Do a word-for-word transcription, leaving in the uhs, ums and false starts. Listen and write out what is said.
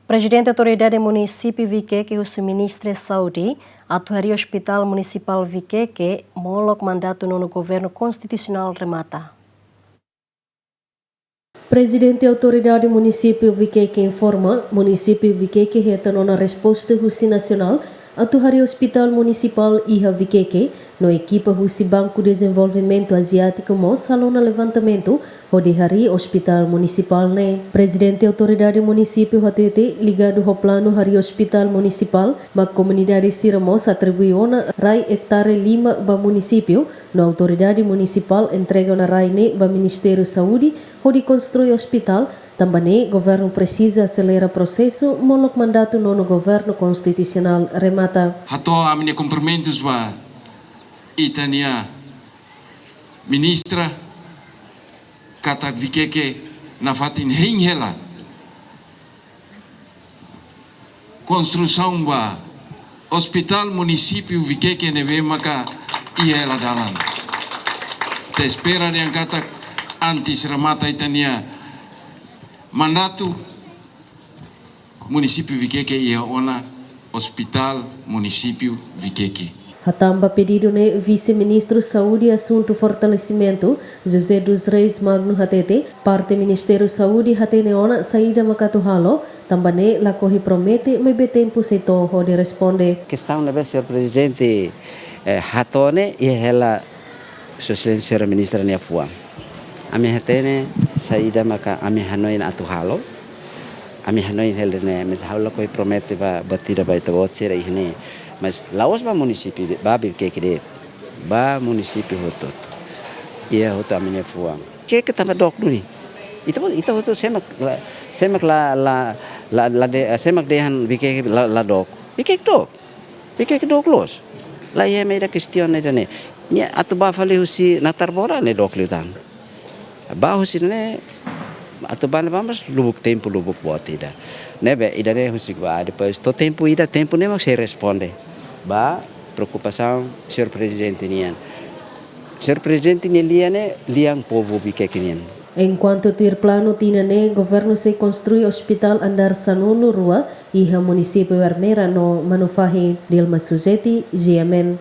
Prezidente Autoridade Munisípiu Viqueque husi Ministra Saúde atu harii Hospital Munisipál Viqueque molok mandatu nonu governu konstitusionál remata. Prezidente Autoridade Munisípiu Viqueque informa, Munisípiu Viqueque hetan ona resposta husi nasionál atu harii Hospital Munisipál iha Viqueque, no ekipa husi Banku Dezenvolvimentu Aziátiku mós halo ona levantamentu hodi harii Hospital Munisipál ne'e. Prezidente Autoridade Munisípiu hatete, ligadu ho planu harii Hospital Munisipál, mak komunidade sira mós atribui ona rai ektare lima ba munisípiu, no Autoridade Munisipál entrega ona rai ne'e ba Ministériu Saúde hodi konstrui hospital, tanba ne'e governu presiza aselera prosesu molok mandatu nonu governu konstitusionál remata. Hato'o ami-nia kompromitus ba ita-nia ministra katak Viqueque nafatin hein hela konstrusaun ba Hospital Munisípiu Viqueque ne'ebé maka iha hela dalan. Ita espera dehan katak antes remata ita-nia mandatu, Munisípiu Viqueque iha ona Hospital Munisípiu Viqueque. Hatán ba pedidu ne'e, Vise-Ministru Saúde Asuntu Fortalesimentu, José dos Reis Magno hatete, parte Ministériu Saúde hatene ona saida mak atu halo, tanba ne'e lakohi promete, maibé tempu sei to'o hodi responde. Kestaun ne'ebé señór Prezidente, eh, hato'o ne'e, iha hela Sua Exelénsia Ministra nia fuan. Ami hatene saida maka ami hanoin atu halo. Ami hanoin hela ne'e, mas ha'u lakohi promete ba, ba ita-boot sira iha ne'e. Mas la'ós ba munisípiu de'it, ba Viqueque de'it. Ba munisípiu hotu. Iha hotu ami-nia fuan. Ke ke tanba dook duni. Ita, ita hotu sé mak la, sé mak la, la, la, la de, sé mak dehan Viqueque la, la dook. Viqueque dook. Viqueque dook loos. La iha ema ida kestiona ida-ne'e. Nia atu bá fali husi Natarbora ne'e dook liután. Bá husi ne'e atu bá ne'ebá mós lubuk tempu lubuk boot ida. Ne'ebé ida-ne'e husik bá, depois to'o tempu ida, tempu ne'e mak sei responde ba preokupasaun señór Prezidente nian. Señór Prezidente nia lian ne'e lian povu Viqueque nian. Enkuantu tuir planu tinan ne'e, governu sei konstrui hospital andár sanulu-rua iha munisípiu Ermera no Manufahi. Dilma Suzeti, G M N.